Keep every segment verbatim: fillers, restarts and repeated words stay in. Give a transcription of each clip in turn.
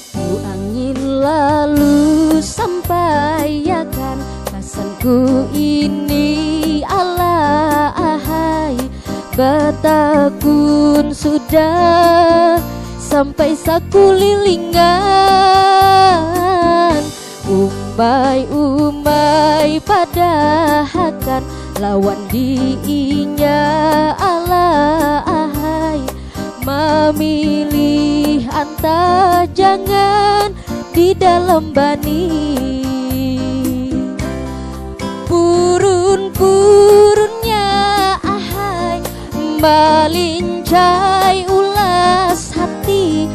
Ku angin lalu sampaiakan pasanku ini, ala ahai, batakun sudah sampai sakulilingan. Umbai-umbai padahakan lawan diinya, ala ahai, mamilih antah jangan di dalam bani. Purun-purunnya ahai, malincai ulas hati,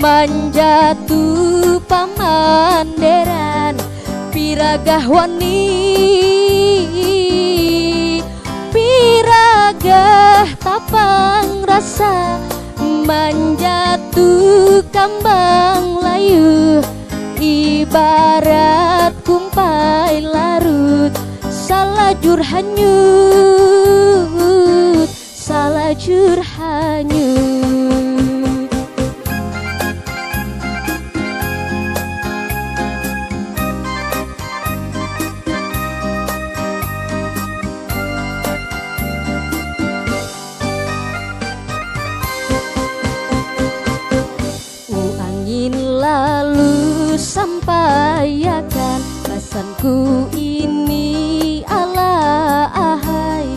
manjatu pamanderan, piragah wani, piragah tapang rasa, manjatu kambang layu, ibarat kumpai larut, salajur hanyut, salajur hanyut. Uangin lalu sampaiakan pasanku ini, ala ahai,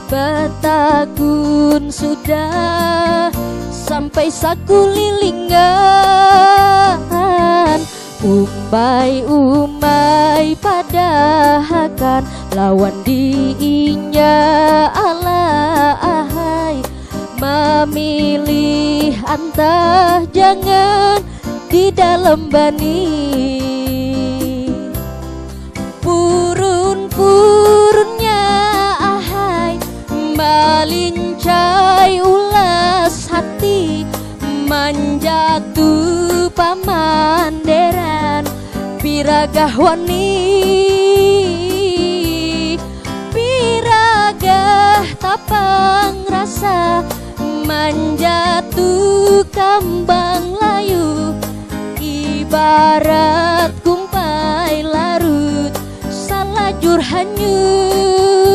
batakun sudah sampai sakulilingan. Umbai-umbai padahakan lawan diinya, ala ahai, mamilih antah jangan di dalam bani. Purun-purunnya ahai, malincai ulas hati, manjatu pamanderan, piragah wani, piragah tapang rasa, manjatu kambang layu, ibarat kumpai larut, salajur hanyut,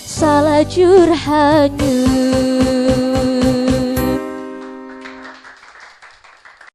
salajur hanyut.